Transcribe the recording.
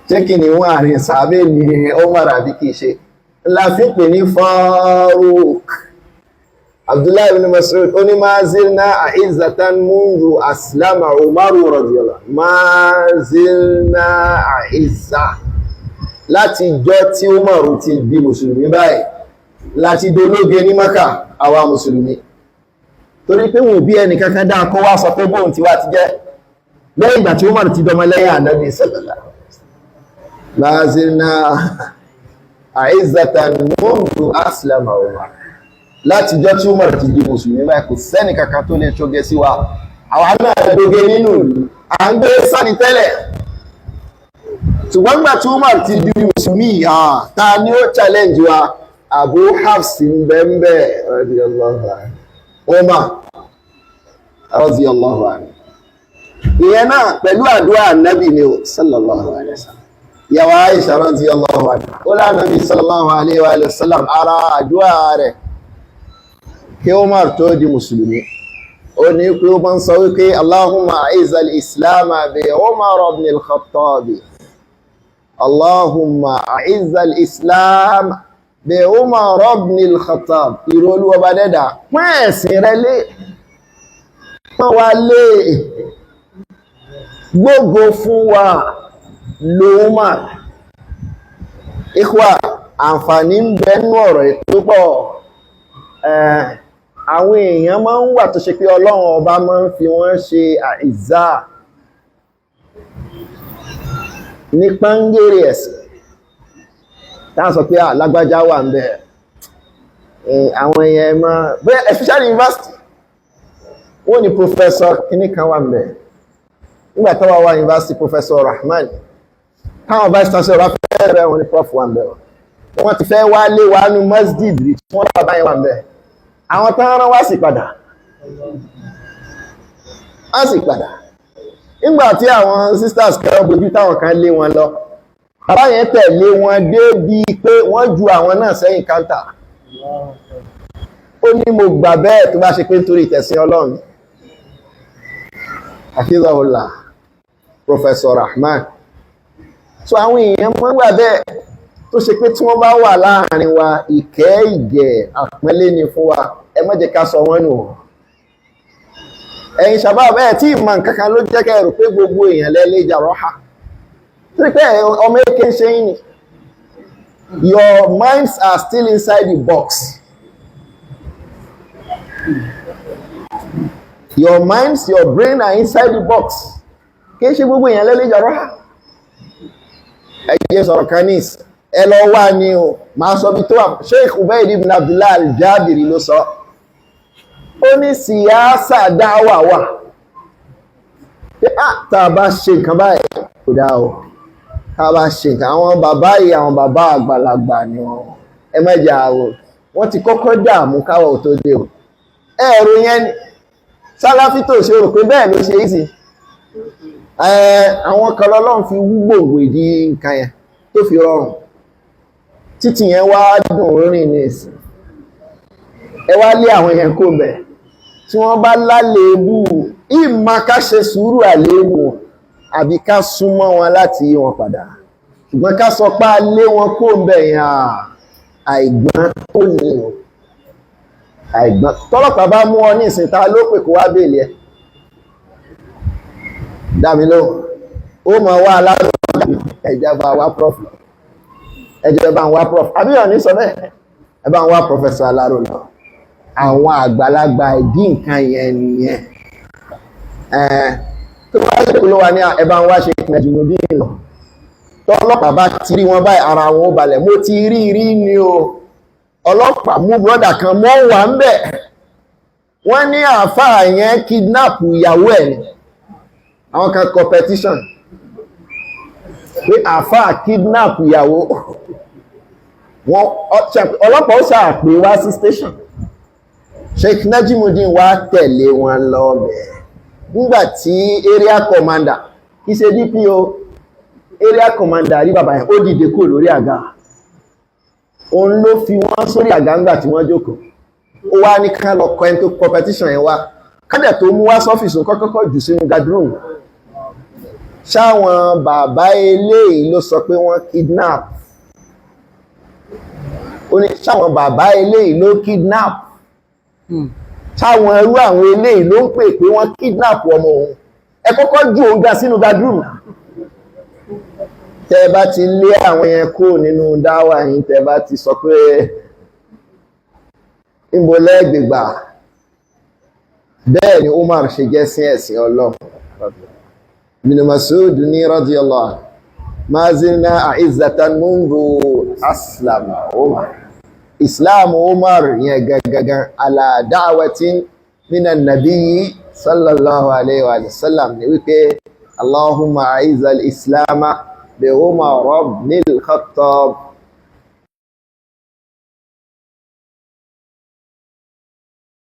Ṣé kí ni wọ́n àárín sàábé ni Umar àbí kìí ṣe? La fi pè ní Faruq. Abdullahi ibn Mas'ud ó ní ma zilna a'izzatan mundu aslama Umaru radiyallahu, ma zilna a'izza, láti jọ tí Umaru ti di mùsùlùmí báyìí láti dológe ní Maka àwa mùsùlùmí, torí pé wọn bí ẹnì kankan dáa kó wá sọ pé bóun ti wá ti jẹ́ lẹ́yìn ìgbà tí Umaru ti dọmọ lẹ́yìn Ànábì sallallahu. Ma zilna a'izzatan mundu aslama Umar, láti jọ tí Umar ti di mùsùlùmí báyìí, kò sẹ́ni kankan tó lè ṣoge sí wa. Àwa náà doge nínú ìlú, à ń gbé sáni tẹ́lẹ̀, ṣùgbọ́n gbà tí Umar ti di mùsùlùmí, ta ni ó challenge wa? Abu Hafs ń bẹ́ radiyallahu anhu, Umar radiyallahu anhu. Ìyẹn náà pẹ̀lú àdúrà Nábì ni ó sallallahu alaihi wasallam. Ìyàwó Aisha radiyallahu anha ó lánàbí sallallahu alaihi wa sallam, ara àdúrà rẹ̀ kí Umar tó di mùsùlùmí, ó ní pé ó bá ń sọ wípé Allahumma a'izzal islam bi Umar ibn al-Khattab, Allahumma a'izzal islam bi Umar ibn al-Khattab. Ìrò Olúwa dẹ́dà, pọ́n ẹ̀sìn rẹ lé, pọ́n wa lé, gbógo fún wa lo Umar. Ikhwa, àǹfààní ń bẹ nínú ọ̀rọ̀ tó pọ̀. Àwọn èèyàn máa ń wà tó ṣe pé Ọlọ́run Ọba máa ń fi wọ́n ṣe àìzá ní pàǹgẹ́rẹ́ ẹ̀sìn, táà sọ pé alágbájá wà ń bẹ. Àwọn èèyàn máa bẹ́ẹ̀, especially university, wọ́n ní professor kìíní kan wà ń bẹ. Nígbà tó wà wá university, Professor Rahman, táwọn vice chancellor bá fẹ́ rẹ̀, wọ́n ní prof wà ń bẹ. Wọ́n ti fẹ́ wá lé wa ní masjid rí tí wọ́n bá báyìí wà ń bẹ. Àwọn tán rán wá sì padà, wá sì padà. Nígbà tí àwọn sisters kan bójú, táwọn kan lé wọn lọ, bàbá yẹn tẹ̀lé wọn dé bíi pé wọ́n ju àwọn náà sẹ́yìn káńtà. Ó ní mo gbà bẹ́ẹ̀, tó bá ṣe pé nítorí ìtẹ̀sìn Ọlọ́run. Hafizahullah, Professor Rahman. So àwọn èèyàn máa ń gbà bẹ́ẹ̀ tó ṣe pé tí wọ́n bá wà láàrin wa, ìkẹ́ ìgẹ̀ àpọ́nlé ni fún wa. Ẹ má jẹ́ ká sọ wọ́n nù. Ẹ̀yin shabab, ẹ̀ tí ìmọ̀ nǹkan kan ló jẹ́ kẹ́ rò pé gbogbo èèyàn lẹ́lẹ́ ìjà rọ́hà, torí pé ọmọ èké ń ṣe yín ni. Your minds are still inside the box. Your minds, your brain are inside the box. Kì í ṣe gbogbo èèyàn lẹ́lẹ́ ìjà rọ́hà. Ẹ jẹ́ sọ̀rọ̀ kanis, ẹ lọ wá ní o, máa sọ bí tó wà. Sheikh Ubaid ibn Abdullah al-Jabiri ló sọ, ó ní síyáṣà dáwà wà pé á tá a bá ṣe nǹkan báyìí kò dáa o, tá a bá ṣe nǹkan, àwọn bàbá yìí, àwọn bàbá àgbàlagbà ni wọn, ẹ má jà o, wọ́n ti kọ́kọ́ dààmú káwọ̀ tó dé o. Ẹ̀rù yẹn ni Sálàfí tó ṣe rò pé bẹ́ẹ̀ ló ṣe é sí. Àwọn kan lọ́lọ́run fi wú gbòǹgbò ìdí nǹkan yẹn tó fi rọrùn títì yẹn wá dùn rìn ní ìsìn. Ẹ wá lé àwọn yẹn kó bẹ̀ tí wọ́n bá lálébù, ìmọ̀ ká ṣe sùúrù àléébù àbí ká súnmọ́ wọn láti yí wọn padà. Ṣùgbọ́n ká sọ pé a lé wọn kó bẹ̀ yẹn, àìgbọ́n tó ní o, àìgbọ́n. Tọ́lọ́pàá bá mú ọ ní ìsìn, ta ló pè kó wá bèèlì ẹ? Dá mi lóhùn. Ó mọ̀ wá alárò, ẹ̀jẹ̀ bá wá prof, ẹ̀jẹ̀ bá ń wá prof, àbíyàn ní sọ bẹ́ẹ̀, ẹ bá ń wá professor Aláró lọ. Àwọn àgbàlagbà ìdí nǹkan yẹn nìyẹn. Tó bá ṣe ló wà ní ẹ bá ń wá ṣe Najimudeen lọ. Tọ́lọ́pàá bá ti rí wọn báyìí, ara wọn ó balẹ̀. Mo ti rí rí ni o, ọlọ́pàá mú brother kan mọ́ wà ń bẹ̀. Wọ́n ní àáfàá yẹn kidnap ìyàwó ẹ̀ ni. Àwọn kan competition pé àáfàá kidnap ìyàwó wọn, ọlọ́pàá ó ṣàpè wá sí station. Sheikh Najimudeen wá tẹ̀lé wọn lọ bẹ̀. Nígbà tí area commander, kì í ṣe DPO, area commander rí bàbá yẹn, ó dìde kúrò lórí àga. Òun ló fi wọ́n sórí àga ńgbà tí wọ́n jókòó. Ó wá ní ká lọ kọ ẹni tó competition yẹn wá, kádẹ̀ tó mú wá sọ́fíìsì, kọ́kọ́kọ́ jù sínú guard room. Ṣáwọn bàbá eléyìí ló sọ pé wọ́n kidnap? Ó ní ṣáwọn bàbá eléyìí ló kidnap? Ṣáwọn ẹrú àwọn eléyìí ló ń pè pé wọ́n kidnap ọmọ òun? Ẹ kọ́kọ́ ju òun ga sínú bedroom. Tẹ́ bá ti lé àwọn yẹn kúrò nínú dáwà yín, tẹ́ bá ti sọ pé níbo lẹ́gbẹ̀gbà. Bẹ́ẹ̀ ni Umar ṣe jẹ́ sí ẹ̀sìn Ọlọ́run. Ibn Mas'ud ní radiyallahu anhu, ma zilna a'izzatan mundu aslama Umar. Islam Umar yẹn gangan ala da'watin minan nabiyyi sallallahu alayhi wa sallam ni wípé Allahumma a'izzal islama bi Umar ibn al-Khattab.